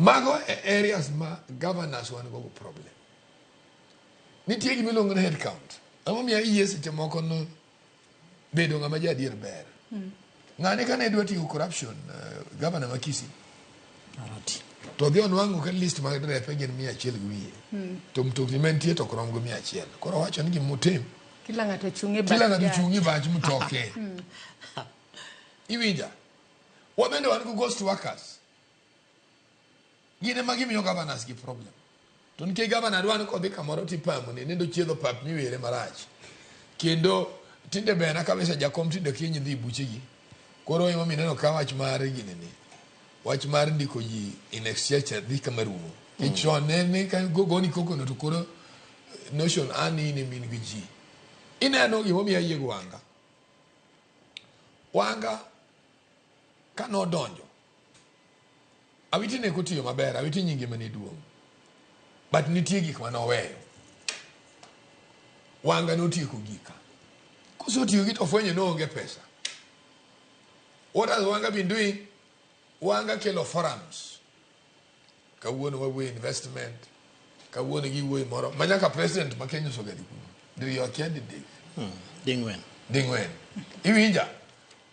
Mago e areas ma governors wan go problem. Nitie gima iluongo ni head count. Ang'o momiyo ayie seche moko no bedo ng'ama ja adier ber. Ng'ane kane dwa tiyo corruption, governor ma Kisii Arati. To odhi onwang'o ka list mag derepe gin 100 gi wiye. To mtokni mantie to ok rom gi 100. Koro owacho ni gima utim, Kila ng'ato chung' e kila bath ng'ato gari. chung' e bach mtoke. Iwinja? Wabende wan gi ghost workers. Gin ema gimiyo governors gi problem. To nikech governor dwa ni kodhi kamoro tipamo ne nendo chiedho pap miwere marach. Kendo tinde berna kabisa jakom tinde kiny dhi buchegi. Koro ema mineno ka wach mar gini ni wach mar ndiko ji in exchequer dhi kama rumo. Mm. Chon ne ni ka gogoni koko no to koro notion ani in min gi ji. Ineno gimomiyo ayie gi Wanga. Wanga ka nodonjo Awiti ne kotiyo maber, Awiti nyinge mane duong'. But nitie gik mane oweyo. Wanga notieko gika. Kosotiyo gi to ofwenyo ni oonge pesa. What has Wanga been doing? Wanga kelo forums. Kawuono wawuoyo investment. Kawuono giwuoyo moro. Ma nyaka president ma Kenya osegadhi kuno. Diriyo akia didek. Ding'wen. Ding'wen. Iwinja?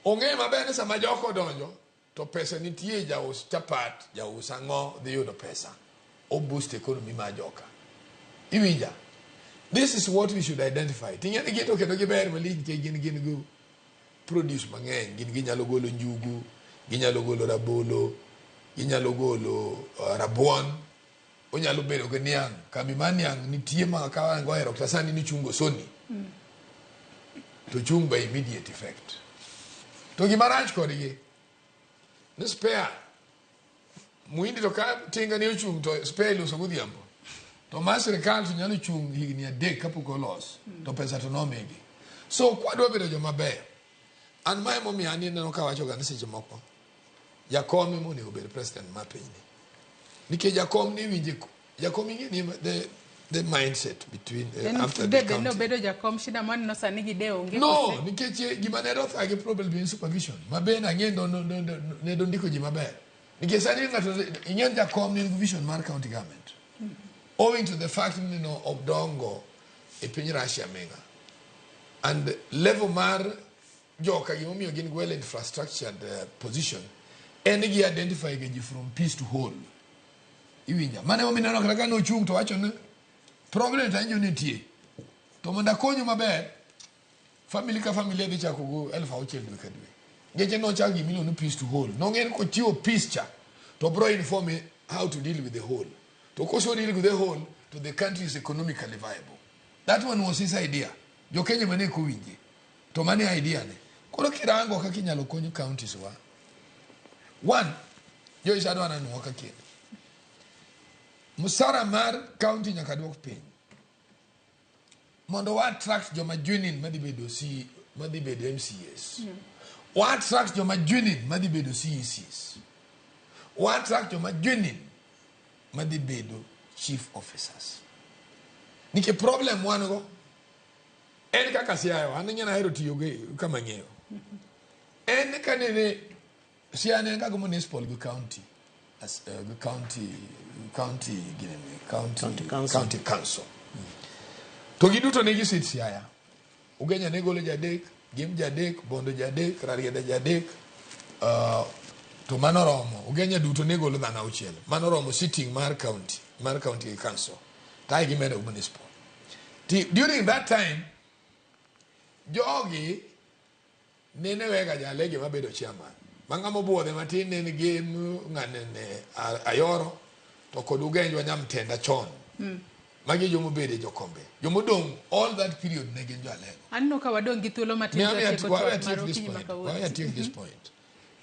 Ong'e maber ni sama joko odonjo to pesa nitie, jaus chapat, jaus ang'o dhi yudo pesa. O boost economy mar joka. Iwinja? This is what we should identify. Ting'e ni gin to kendo giber malich nikech gin gin gi produce mang'eny. Gin ginyalo golo njugu, ginyalo golo rabolo, ginyalo golo rabuon, onyalo bedo gi niang'. Kambi mar niang' nitie ma ka ang' ohero kata sani ni chungo soni. To chung by immediate effect. To gima rach kodgi ni spare muhindi to ka tinga ni ochung' to spare iloso godhiambo. To mar sirikal to nyalo chung' higni 3 kapok olos to pesa to nomigi. So kwadwa bedo joma beyo, an mae momiyo an ineno kawacho ga ni seche moko jakom ema onego bed president mar pinyni. Nikech jakom ni winje jakom ing'e ni the mindset between after the bed ni county. obedo jakom shida mwaneno sani gi de onge No, kose? nikech gima ne dothage probably in supervision. Ma bende ang'e ne ndiko ji maber. Nikech sani ng'ato ing'e ni jakom nigi vision mar county government. Owing to the fact ni no odongo e piny Russia minga. And level mar joka gimomiyo gin well infrastructured position en ni gi identify ga ji from piece to whole. Iwinja? Mano emomiyo ineno kata ka nochung' to wacho ni problem to anjo nitie. To mondo akonyu maber, family ka familia dhi chako go 6,000 dwe ka dwe. Ngeche nochako gima iluongo ni piece to whole. Nong'e ni kochiwo piece cha, to bro inform how to deal with the whole. To koso deal with the whole, to the country is economically viable. That one was his idea. Jo Kenya mane ok owinje. To mane idea ne. Koro kirango kaka inyalo kony counties wa. One, Joyce adwa nanuo ka kendo. Msara mar county nyaka duok piny. Mondo wa attract joma genuine madhi bedo C, madhi bedo MCAs. Wa attract joma genuine madhi bedo CECs. Wa attract joma genuine madhi bedo chief officers. Nikech problem wan go en kaka Siaya, an ing'e ahero tiyo gi kama ng'eyo. En ka nene Siaya ne en kaka municipal gi county as, gi county county ginene county County council. County council. To giduto ne gisit Siaya. Ugenya ne golo jadek, Gem jadek, Bondo jadek, Rarieda jadek, to mano romo. Ugenya duto ne golo dhano auchiel. Mano romo sitting mar county council. Kae gimedo municipal. Ti, during that time, jogi nene wega jalege mabedo chairman. Ma ng'ama obuodhe matin ne en Gem ng'ane ne Ayoro to kod Ugenjwa Nyamtenda chon. Magi joma obedo e jokombe. Jomodong' all that period ne gin jo Alego. Aneno ka wadong' gi thuolo matin to watieko twak mar okinyi ma kawuono. Wawe atiek this point.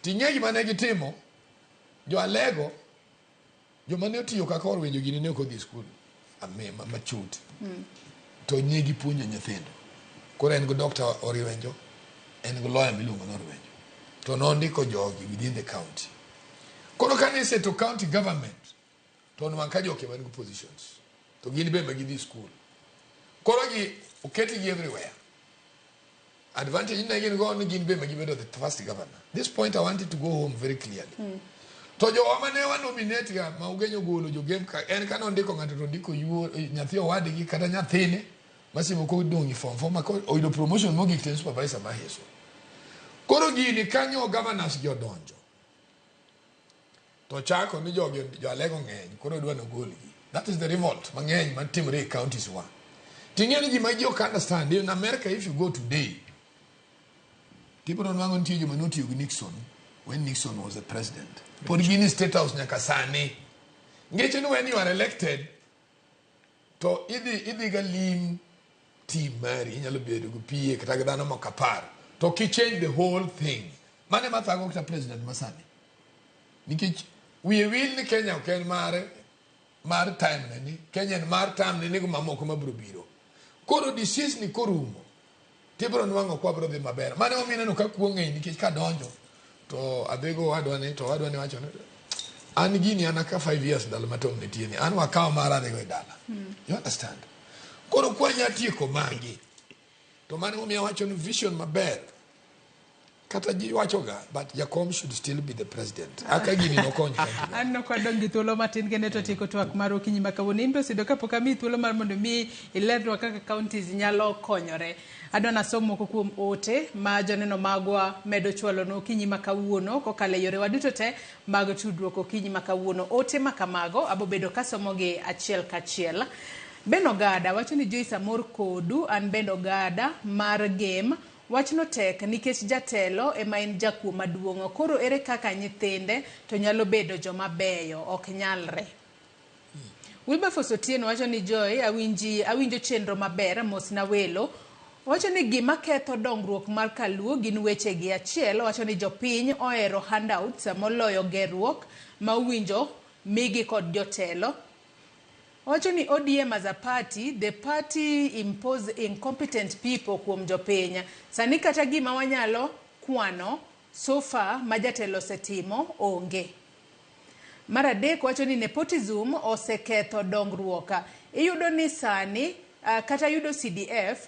Ting'e gima ne gitimo, jo Alego, joma ne otiyo kaka orwenjo gini ne ok odhi e skul machut. To ne gipuonjo nyithindo. Koro en gi Dr. Oriwenjo, en gi lawyer miluongo ni Oriwenjo. To nondiko jogi within the county. Koro kane iseto county government, to nwang' ka joke man gi positions. To gin be ma gidhi skul. Koro gi oketgi everywhere. Advantage ne gin go ni gin be ma gibedo the first governor. This point I wanted to go home very clearly. To jowa mane wa nominate ga ma Ugenya ogolo jogem ka en ka nondiko ng'ato to ondiko yuo nyathi owadgi kata nyathine masimo kodong' e form four ma oyudo promotion mogik to en supervisor ma Heso. Koro gini kanyo governors gi odonjo. To chako ni jogi jo Alego ng'eny koro dwa nogolgi. That is the revolt mang'eny matimore e counties wa. Ting'e ni ji ma ji ok understand in America if you go today tibiro nwang'o nitie joma notiyo gi Nixon when Nixon was the president. Pod gin e State House nyaka sani. Ngeche ni when you are elected to idhi idhi ga lim team mari inyalo bedo gi PA kata gi dhano moko apar to ki change the whole thing. Mano ema thago kata president masani. Nikech wiye wil ni Kenya ok en mare mar time ne ni Kenya en mar time ne ni gi mamoko mabiro biro. Koro disease ni korumo tibiro nwang'o kwa biro dhi maber. Mano emomiyo ineno ka kuo ng'eny nikech kadonjo to adhigo owadwa ni to owadwa ni wacho ni an gini an aka 5 years ndalo ma Tom nitie ni an wakawo mara adhigo e dala. You understand? Koro kwanya tieko magi to mano emomiyo awacho ni vision maber kata ji wachoga but Jakom should still be the president. Aka gini nokony county. An nok wadong' gi thuolo matin kende to tieko twak mar okinyi ma kawuono. In be osedo kapok amiyi thuolo mar mondo mi ilernwa kaka counties nyalo konyore. Adwa nasom moko kuom ote ma joneno magwa medo chwalonwa okinyi ma kawuono kokalo e yorewa duto te mag tudruok okinyi ma kawuono. Ote ma kamago abobedo kasomogi achiel kachiel. Ben Ogada wacho ni Joyce amor kodu, an Ben Ogada mar Gem. Wachno tek nikech jatelo ema en jakuo maduong'. Koro ere kaka nyithinde to nyalo bedo joma beyo? Ok nyalre. Wilberforce Otieno wacho ni Joy, awinji, awinjo chenro maber, mos na welo. Wacho ni gima ketho dongruok mar Kaluo gin wechegi. Achiel, wacho ni jopiny ohero handouts moloyo gerruok ma owinjo migi kod jotelo. Wacho ni ODM as a party, the party impose incompetent people kuom jopiny. Sani kata gima wanyalo kwano so far ma jatelo osetimo onge. Mar adek wacho ni nepotism oseketho dongruok. Iyudo ni sani kata yudo CDF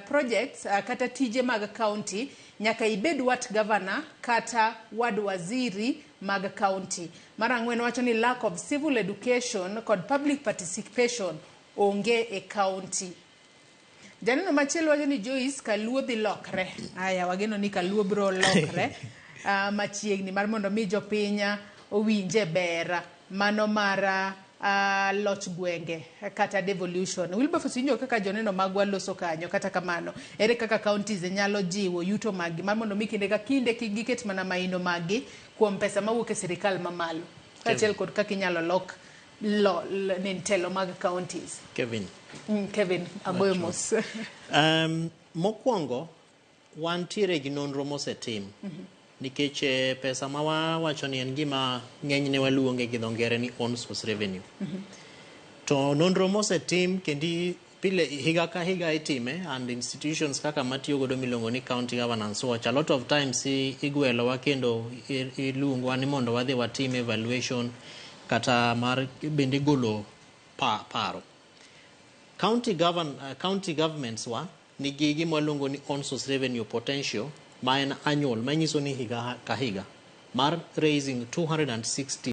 projects kata tije mag county nyaka ibed wat governor kata wad waziri mag county. Mar ang'wen wacho ni lack of civil education kod public participation onge e county. Janeno machielo wacho ni Joyce Kaluo dhi lokre. Aya, wageno ni Kaluo biro lokre machiegni mar mondo mi jopiny owinje ber mano mar loch gwenge kata devolution. Wilberforce winjo kaka joneno magwa loso kanyo kata kamano ere kaka counties nyalo jiwo yuto maggi mar mondo mi kinde ka kinde kik giket mana maino maggi kuom pesa mawuok e sirikal mamalo kaachiel kod kaka inyalo lok lo, lo, telo mag counties. Kevin. Kevin, agoyo mos. Mokwongo wantiere gi nonro mosetim nikech pesa ma wawacho ni en gima ng'enyne waluonge gi dho ngere ni own source revenue. To nonro mosetim kendi pile higa ka higa itime and institutions kaka matiyo godo miluongo ni County Governance Watch a lot of times igwelowa kendo iluongowa ni mondo wadhi watim evaluation kata mar bende golo paro. County governments wa nigi gima waluongo ni own source revenue potential ma en annual manyiso ni higa ka higa mar raising 260